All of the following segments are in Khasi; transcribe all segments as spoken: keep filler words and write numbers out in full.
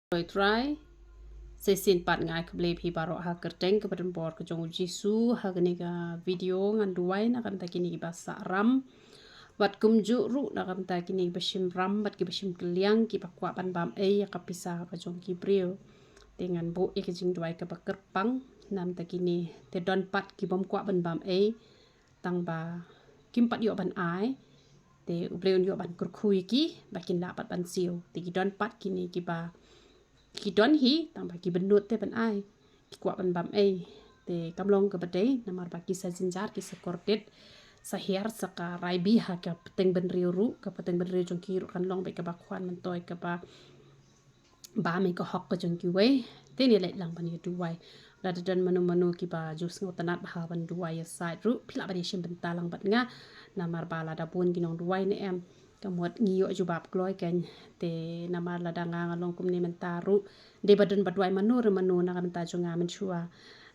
Oi Trai, sa shisien pat nga ai khublei phi baroh ha ka kyrteng kaba donbor ka jong u Jisu. Ha kane ka video ngan duwai na ka bynta kine kiba sah ram. Bad kumjuh ruh na ka bynta kine kiba shim ram bad kiba shim kylliang, kiba kwah ban bam ei ïa ka pisa ka jong ki briew. Te ngan buh ïa ka jingduwai kaba kyrpang na ka bynta kine. Te don pat ki bym kwah ban bam ei, tang ba kim pat ïoh ban ai. Te U Blei un ïoh ban kyrkhu ïa ki ba kin lah pat ban siew. Te ki don pat kine kiba, ki don hi, tang ba ki bynnud te ban ai, ki kwah ban bam ei. Te kam long kaba dei, namar ba ki sa jynjar, ki sa kordit, sa hiar, sa ka raibi ha ka pateng bynriew ruh. Ka pateng bynriew jong ki ruh kan long beit kaba khwan myntoi, kaba bam ei ka hok ka jong kiwei. Te ngin leit lang ban ïa duwai. Lada don mano mano kiba ju sngewtynnat bha ban duwai ïa sait ruh, phi lah ban ïa shim bynta lang bad nga. Namar ba lada bun ki nongduwai ne em, ka mut ngi ïoh jubab kloi kan. Te namar lada nga nga long kumne mynta ruh, dei ba don ba duwai mano re mano na ka bynta jong nga mynshuwa.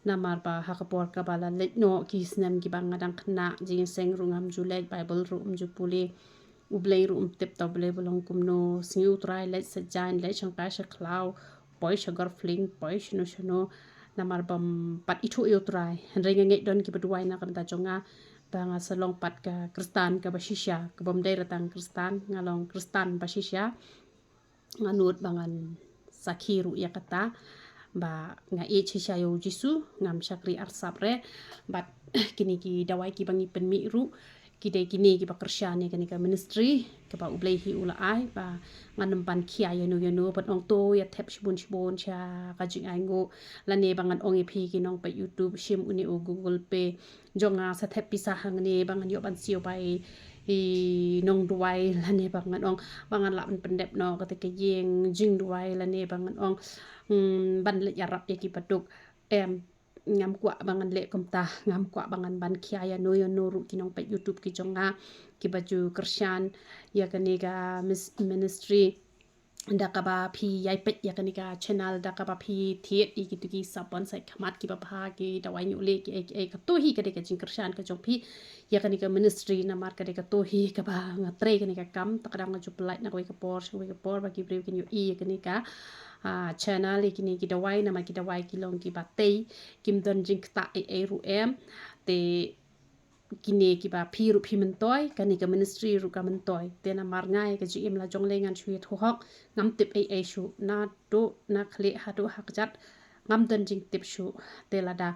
Namar ba ha ka por kaba la leit noh ki snem kiba nga dang khynnah, jingïaseng ruh ngam ju leit, Bible ruh ngam ju pule. U Blei ruh um tip ta U Blei ba long kumno. Sngi U Trai leit sha jaiñ, leit shangkai sha khlaw, poi sha Gorfling, poi shano shano. Namar bym pat ithuh ïa U Trai. Hynrei nga ngeit don kiba duwai na ka bynta jong nga ba nga sa long pat ka Khristan kaba shisha, ka bym dei re tang Khristan, nga long Khristan ba shisha. Nga nud ba ngan sakhi ruh ïa kata ba nga ïeit shisha ïa U Jisu, ngam shakri arsap re. Bad kine ki dawai kiba ngi pynmih ruh, ki dei kine kiba kyrshan ïa kane ka ministry kaba U Blei hi u la ai. Ba ngan ym ban khia ïano ïano ban ong to ïa thep shibun shibun sha ka jingainguh, lane ba ngan ong ïa phi ki nongpeit YouTube, shim une u Google Pay jong nga, sa thep pisa hangne ba ngan ïoh ban siew bai i nongduwai, lane ba ngan ong ba ngan lah ban pyndep noh kata ka ïing jingduwai, lane ba ngan ong, mm, ban leit ïarap ïa ki baduk. Em, ngam kwah ba ngan leh kumta, ngam kwah ba ngan ban khia ïano ïano ruh ki nongpeit YouTube ki jong nga kiba ju kyrshan ïa kane ka mis-, ministry. Da kaba phi ïai peit ïa kane ka channel, da kaba phi thied ïa kitu ki sap ban sait khmat kiba bha, ki dawai ñiuhleh, ki ei ki ei, kato hi ka dei ka jingkyrshan ka jong phi ïa kane ka ministry. Namar ka dei kato hi kaba nga trei kane ka kam, ta ka dang nga ju pynlait na kawei ka por sha kawei ka por ba ki briew kin ïohi ïa kane ka, ah, channel, ïa kine ki dawai, namar ki dawai ki long kiba tei, kim don jingktah ei ei ruh em. Te kine kiba phi ruh phi myntoi, kane ka ministry ruh ka myntoi. Te namar nga ïa ka jingim la jong lei ngan shu ïathuh hok, ngam tip ei ei shuh, naduh na khlieh haduh ha kjat, ngam don jingtip shuh. Te lada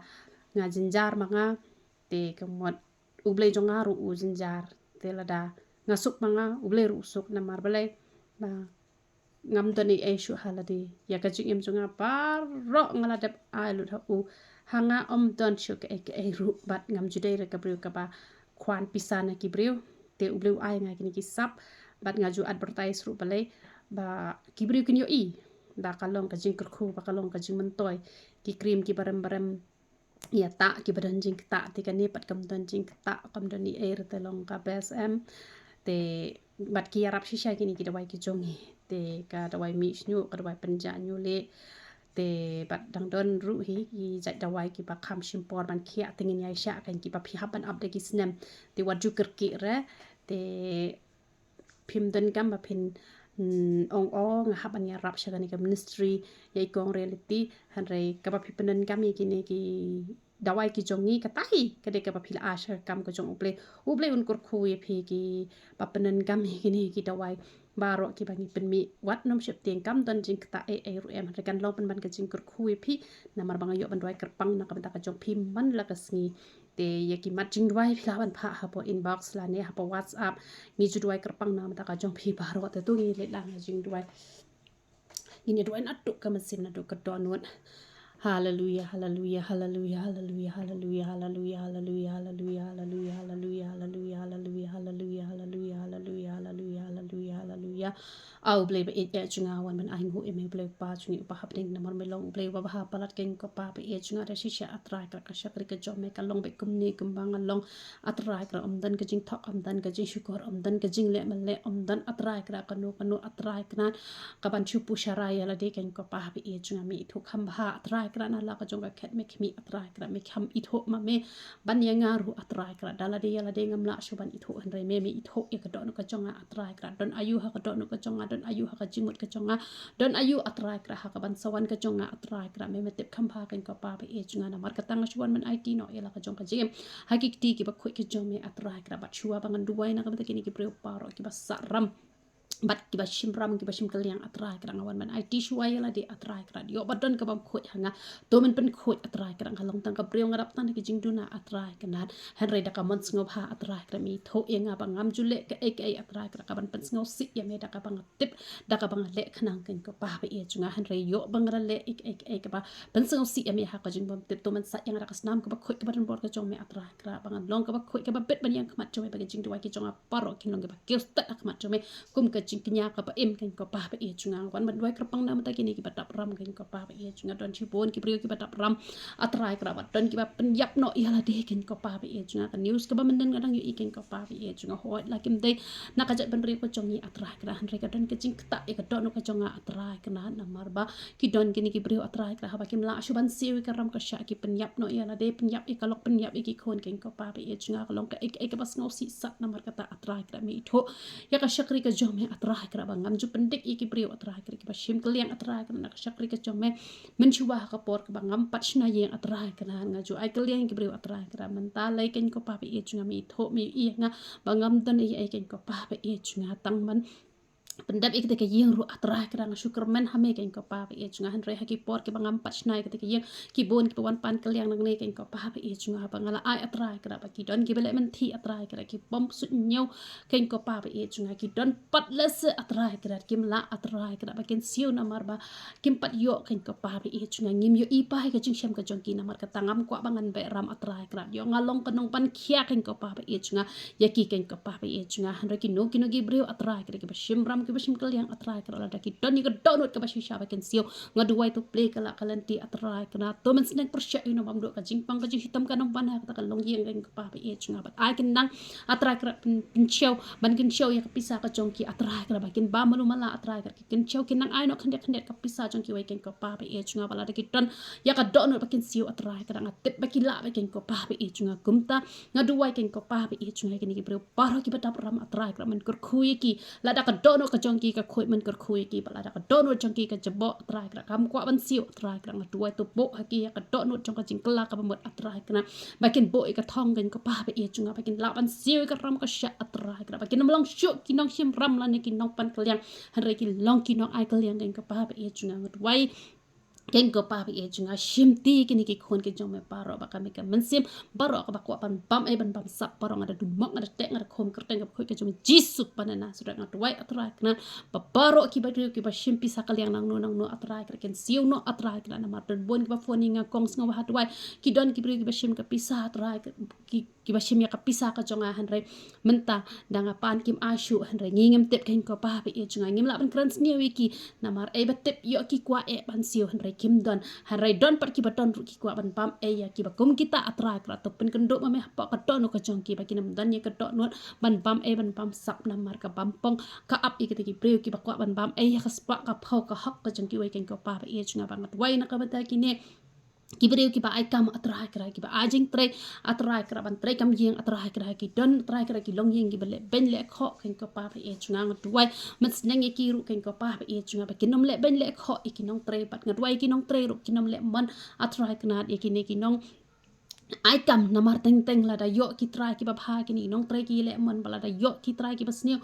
nga jynjar ma nga, te ka mut U Blei jong nga ruh u jynjar. Te lada nga suk ma nga, U Blei ruh u suk, namar balei? Ba ngam don ei ei shuh ha lade. Ïa ka jingim jong nga baroh nga la dep ai lut ha u. Ha nga ym don shuh kaei kaei ruh, bad ngam ju dei re ka briew kaba khwan pisa na ki briew. Te U Blei u ai nga kine ki sap, bad nga ju advertise ruh balei? Ba ki briew kin ïohi ba ka long ka jingkyrkhu, ba ka long ka jingmyntoi. Ki cream kiba rem ba rem, ïa ta kiba don jingktah, te kane pat kam don jingktah, kam don ei ei re, te long ka best em. Te bad ki ïarap shisha kine ki dawai ki jong ngi. Te ka dawai mih shñiuh, ka dawai pynjah ñiuhleh. Te bad dang don ruh hi ki jait dawai kiba kham shim por ban khiah, te ngin ïai shah kan, kiba phi hap ban ap da ki snem. Te wat ju kyrkieh re. Te phim donkam ba phin, mm, ong, o nga hap ban ïarap sha kane ka ministry, ïa i kong Reality. Hynrei kaba phi pyndonkam ïa kine ki dawai ki jong ngi, kata hi ka dei kaba phi la ai sha ka kam ka jong U Blei. U Blei un kyrkhu ïa phi kiba pyndonkam ïa kine ki dawai baroh kiba ngi pynmih. Wat nym sheptieng, kam don jingktah ei ei ruh em, hynrei kan long pynban ka jingkyrkhu ïa phi. Namar ba nga ïoh ban duwai kyrpang na ka bynta ka jong phi man la ka sngi. Te ïa ki mat jingduwai phi lah ban phah hapoh inbox lane hapoh WhatsApp. Ngi ju duwai kyrpang na ka bynta ka jong phi baroh. Te to ngin leit lang ha jingduwai. Ngin ïa duwai naduh ka mynsiem, naduh ka dohnud. Haleluya, haleluya, haleluya, haleluya, haleluya, haleluya, haleluya, haleluya, haleluya, haleluya, haleluya, haleluya, haleluya, haleluya, haleluya, haleluya, haleluya. A U Blei ba ïeit, eh, jong nga, wan ban ainguh ïa me U Blei Upa jong ngi uba ha bneng, namar me long U Blei uba bha palat, keiñ ko Pa ba ïeit jong nga. Da shisha A Trai, ka, ka shakri ka jong me ka long beit kumne kumba nga long. A Trai, ka ym don ka jingthok, ym don ka jingshukor, ym don ka jingleh mynleh, ym don, A Trai, ka kano kano, A Trai, ka nan ka ban shu pyrshah ïa lade, keiñ ko Pa ba ïeit jong nga, me ithuh kham bha, A Trai. Kra na la ka jong ka khet me khmih A Trai Kra, me kham ithuh ma me ban ïa nga ruh A Trai Kra. Da lade ïa lade ngam lah shuh ban ithuh, hynrei me me ithuh ïa ka dohnud ka jong nga A Trai Kra. Don aïu ha ka dohnud ka jong nga, don aïu ha ka jingmut ka jong nga, don aïu A Trai Kra ha ka ban sa wan ka jong nga A Trai Kra, me me tip kham bha keiñ ko Pa ba ïeit jong nga. Namar kata nga shu wan ban aiti noh ïa la ka jong ka jingim ha ki kti kiba khuid ki jong me A Trai Kra, bad shuwa ba ngan duwai na ka bynta kine ki briew baroh kiba sah ram bad kiba shim ram, kiba shim kylliang A Trai Kra, nga wan ban aiti shuwa ïa lade A Trai Kra. Ïoh ba don ka bym khuid ha nga, to men pynkhuid A Trai Kra. Nga long tang ka briew, nga dap tang da ki jingduna A Trai Kra, hynrei da ka mon sngewbha A Trai Kra me ithuh ïa nga ba ngam ju leh kaei kaei A Trai Kra ka ban pynsngewsih ïa me da kaba nga tip, da kaba nga leh khnang keiñ ko Pa ba ïeit jong nga. Hynrei ïoh ba nga da leh kaei kaei kaba pynsngewsih ïa me ha ka jingbymtip, to men sait ïa nga da ka snam kaba khuid kaba donbor ka jong me A Trai Kra, ba ngan long kaba khuid kaba bit ban ïeng khmat jong me, ba ki jingduwai ki jong nga baroh kin long kiba kiew stet ha khmat jong me kum ka jingkñia kaba im keiñ ko Pa ba ïeit jong nga. Wan ban duwai kyrpang na ka bynta kine kiba dap ram keiñ ko Pa ba ïeit jong nga. Don shibun ki briew kiba dap ram A Trai Kra, bad don kiba pynïap noh ïa lade keiñ ko Pa ba ïeit jong nga. Ka news kaba mynnin nga dang ïohi keiñ ko Pa ba ïeit jong nga, hooid la kim dei na ka jaitbynriew ka jong ngi A Trai Kra, hynrei ka don ka jingktah ïa ka dohnud ka jong nga A Trai Kra. Namar ba ki don kine ki briew A Trai Kra, haba kim lah shuh ban siew ïa ka ram ka shah, ki pynïap noh ïa lade, pynïap ïa ka lok, pynïap ïa ki khun keiñ ko Pa ba ïeit jong nga. Ka long kaei kaei kaba sngewsih sat. Namar kata A Trai Kra me ithuh ïa ka shakri ka jong me A Trai Kra ba ngam ju pyndik ïa ki briew A Trai Kra kiba shim kylliang A Trai Kra na ka shakri ka jong me. Mynshuwa ha ka por kaba ngam pat shna ïing A Trai Kra, nga ju ai kylliang ïa ki briew A Trai Kra. Mynta lei keiñ ko Pa ba ïeit jong nga, me ithuh, me ïohi ïa nga ba ngam don ei ei keiñ ko Pa ba ïeit jong nga. Tang ban pyndep ïa kata ka ïing ruh A Trai Kra, nga shu kyrmen ha me keiñ ko Pa ba ïeit jong nga. Hynrei ha ki por kiba ngam pat shna ïa kata ka ïing, ki bun kiba wan pan kylliang nangne keiñ ko Pa ba ïeit jong nga, ba nga la ai A Trai Kra ba ki don kiba leh mynthi A Trai Kra, ki bym suidñiew keiñ ko Pa ba ïeit jong nga. Ki don pat lehse A Trai Kra, kim lah A Trai Kra ba kin siew namar ba kim pat ïoh keiñ ko Pa ba ïeit jong nga. Ngim ïohi paid ka jingshem ka jong ki, namar kata ngam kwah ba ngan beh ram A Trai Kra. Ïoh nga long ka nongpynkhia keiñ ko Pa ba ïeit jong nga ïa ki keiñ ko Pa ba ïeit jong nga. Hynrei kino kino ki briew A Trai Kra kiba shim ram, kiba shim kylliang A Trai Kra, lada ki don ïa ka dohnud kaba shisha ba kin siew, nga duwai to plie ka lad ka lynti A Trai Kra. To men sneng pyrshah ïa u nongbymduh, ka jingpang ka jingshitom kan ym wan ha kata ka longïing keiñ ko Pa ba ïeit jong nga. Bad ai kin nang A Trai Kra pyn, pynchew, ban kin chew ïa ka pisa ka jong ki A Trai Kra, ba kin bam malu mala A Trai Kra, ki kin chew, kin nang ai noh khyndiat khyndiat ka pisa jong kiwei keiñ ko Pa ba ïeit jong nga. Ba lada ki don ïa ka dohnud ba kin siew A Trai Kra, nga tip ba ki lah bha keiñ ko Pa ba ïeit jong nga. Kumta nga duwai keiñ ko Pa ba ïeit jong nga, kine ki briew baroh kiba dap ram A Trai Kra, men kyrkhu ïa ki. Lada ka dohnud ka jong ki ka khuid, men kyrkhu ïa ki. Bad lada ka dohnud jong ki ka jaboh A Trai Kra, kam kwah ban siew A Trai Kra, nga duwai to buh ha ki ïa ka dohnud jong ka jingkylla kaba mut A Trai Kra, ba kin buh ïa ka thong keiñ ko Pa ba ïeit jong nga, ba kin lah ban siew ïa ka ram ka shah A Trai Kra, ba kin ym long shuh ki nongshim ram lane ki nongpan kylliang, hynrei ki long ki nongai kylliang keiñ ko Pa ba ïeit jong nga. Nga duwai keiñ ko Pa ba ïeit jong nga, shimti kine ki khun ki jong me baroh ba ka mih ka mynsiem, baroh kaba kwah ban bam ei ban bam sap, baroh nga da dumok, nga da teh, nga da khum kyrteng kaba khuid ka jong me Jisu ba na Nasareth. Nga duwai A Trai Kra ba baroh kiba briew kiba shim pisa kylliang nangno nangno A Trai Kra, kin siew noh A Trai Kra. Namar don bun kiba phone ïa nga, kong sngewbha duwai, ki don ki briew kiba shim ka pisa A Trai Kra, ki kiba shim ïa ka pisa ka jong nga, hynrei mynta da nga pan kim ai shuh, hynrei ngi ngim tip keiñ ko Pa ba ïeit jong nga, ngim lah ban kren sniew ïa ki. Namar ei ba tip ïoh ki kwah eh ban siew, hynrei kim don. Hynrei don pat kiba don ruh ki kwah ban bam ei ïa kiba kum kita A Trai Kra. To pynkynduh ma me hapoh ka dohnud ka jong ki, ba kin ym don ïa ka dohnud ban bam ei ban bam sap, namar ka bampong ka ap ïa kita ki briew kiba kwah ban bam ei ïa ka spah ka phew ka hok ka jong kiwei keiñ ko Pa ba ïeit jong nga. Ba nga duwai na ka bynta kine ki briew kiba ai kam A Trai Kra, kiba ai jingtrei A Trai Kra, ban trei kam ïing A Trai Kra, ki don A Trai Kra ki longïing kiba leh beiñ leh khoh keiñ ko Pa ba ïeit jong nga. Nga duwai men sneng ïa ki ruh keiñ ko Pa ba ïeit jong nga, ba kin ym leh beiñ leh khoh ïa ki nongtrei, bad nga duwai ïa ki nongtrei ruh kin ym leh mon A Trai Kra ïa kine ki nong ai kam. Namar teng teng lada ïoh ki trai kiba bha, kine ki nongtrei ki leh mon, ba lada ïoh ki trai kiba sniew,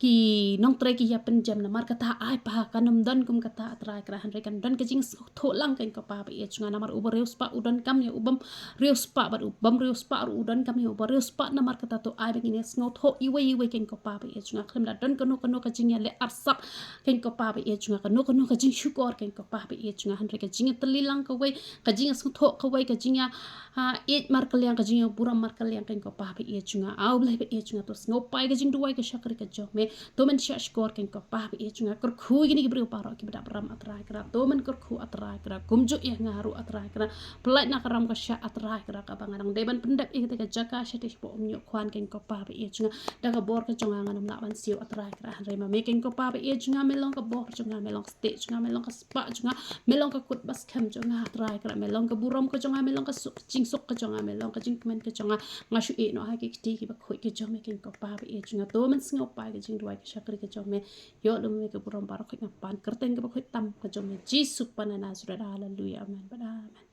ki nongtrei ki ïa pynjem. Namar kata ai bha, kan ym don kum kata A Trai Kra, hynrei kan don ka jingsngewthuh lang keiñ ko Pa ba ïeit jong nga. Namar uba riewspah u donkam ïa u bym riewspah, bad u bym riewspah ruh u donkam ïa uba riewspah. Namar kata to ai ba ngin ïa sngewthuh iwei iwei keiñ ko Pa ba ïeit jong nga, khlem da don kano kano ka jingïaleh arsap keiñ ko Pa ba ïeit jong nga, kano kano ka jingshukor keiñ ko Pa ba ïeit jong nga, hynrei ka jingïatylli lang kawei, ka jingïasngewthuh kawei, ka jingïa, ha, ïeit markylliang, ka jingïoh burom markylliang, keiñ ko Pa ba ïeit jong nga. A U Blei ba ïeit jong nga, to sngewpai ka jingduwai ka shakri ka jong me. To men shah shkor, keiñ ko Pa ba ïeit jong nga. Kyrkhu ïa kine ki briew baroh kiba dap ram, A Trai Kynrad. To men kyrkhu, A Trai Kynrad. Kumjuh ïa nga ruh, A Trai Kynrad. Pynlait na ka ram ka shah, A Trai Kynrad, kaba nga dang dei ban pyndep ïa kata ka jaka shatei shapoh, ym ïoh kwah, keiñ ko Pa ba ïeit jong nga. Da ka bor ka jong nga ngan ym lah ban siew, A Trai Kynrad, hynrei ma me, keiñ ko Pa ba ïeit jong nga, me long ka bor jong nga, me long ka stieh jong nga, me long ka spah jong nga, me long ka kut ba skhem jong nga, A Trai Kynrad, me long ka burom ka jong nga, me long ka suk, jingsuk ka jong nga, me long ka jingkmen ka jong nga. Nga shu ïeh noh ha ki kti kiba khuid ka jong me, keiñ ko Pa ba ïeit jong nga. To men sngewpai ka jingduwai ka shakri ka jong me. Ïoh lem me ka burom baroh, khuid nga pan kyrteng kaba khuid tam ka jong me, Jisu Pa na Nasareth. Haleluya, amen bad amen.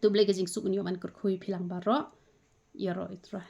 To Blei ka jingsuk, ngi ïoh ban kyrkhu ïa phi lang baroh. Ïaroh, A Trai.